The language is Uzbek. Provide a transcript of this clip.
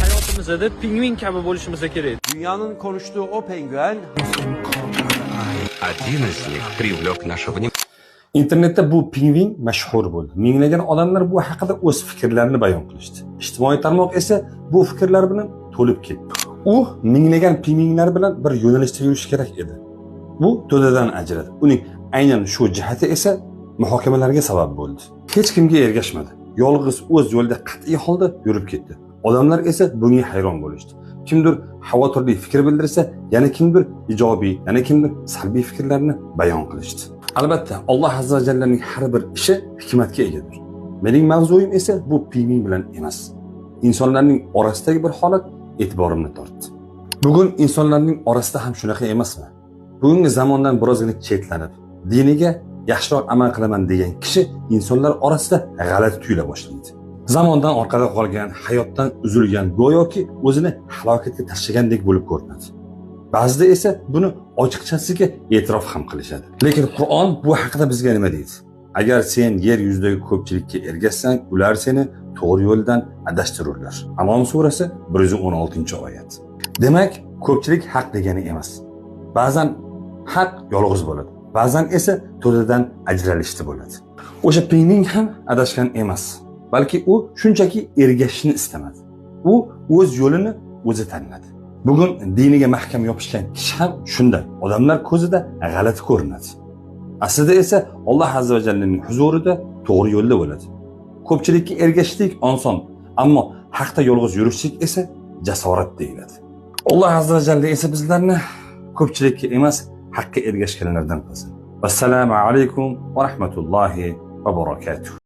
Hayotimizda pingvin kabi bo'lishimiz kerak. Dünyanın konuştuğu o penguen Один из них привлек наше внимание. Internetda bu pingvin mashhur bo'ldi. Minglagan odamlar bu haqida o'z fikrlarini bayon qilishdi. Ijtimoiy tarmoq esa bu fikrlar bilan to'lib ketdi. U minglagan pingvinlar bilan bir yo'nalishda yurishi kerak edi. Bu to'dadan ajradi. Uning aynan shu jihati esa muhokamalarga sabab bo'ldi. Hech kimga ergashmadi. Yolg'iz o'z yo'lida qat'iy holda yurib ketdi. Odamlar esa bunga hayron bo'lishdi. Kimdir xavotirli fikr bildirsa, yana kimdir ijobiy, yana kimdir salbiy fikrlarni bayon qilishdi. Albatta, Alloh azza va jallaning har bir ishi hikmatga egadir. Mening mavzuyim esa bu pingvin bilan emas. Insonlarning orasidagi bir holat e'tiborimni tortdi. Bugun insonlarning orasida ham shunaqa emasmi? Bugungi zamondan birozgina chetlanib, diniga yaxshiroq amal qilaman degan kishi insonlar orasida g'alati tuyula boshlaydi. Zamondan orqada qolgan, hayotdan uzilgan, go'yoki o'zini halokatga tashlagandek bo'lib ko'rinadi. Ba'zida esa buni ochiqchasiga e'tirof ham qilishadi. Lekin Qur'on bu haqida bizga nima deydi? Agar sen yer yuzidagi ko'pchilikka ergashsang, ular seni to'g'ri yo'ldan adashtirurlar. An'om surasi 116-oyat. Demak, ko'pchilik haq degani emas. Ba'zan haq yolg'iz bo'ladi. Ba'zan esa to'dadan ajralishda bo'ladi. O'sha pingvin ham adashgan emas, balki u shunchaki ergashishni istamadi. U o'z yo'lini o'zi tanladi. Bugun diniga mahkam yopishgan kishi ham shunday odamlar ko'zida g'alati ko'rinadi. Aslida esa Alloh azza va jallaning huzurida to'g'ri yo'lda bo'ladi. Ko'pchilikka ergashishlik oson, ammo haqda yolg'iz yurishlik esa jasorat deyiladi. Alloh azza va jalla esa bizlarni ko'pchilikka emas, haqqa ergashganlardan qilsin. Vassalomu alaykum va rahmatullohi va barakatuh.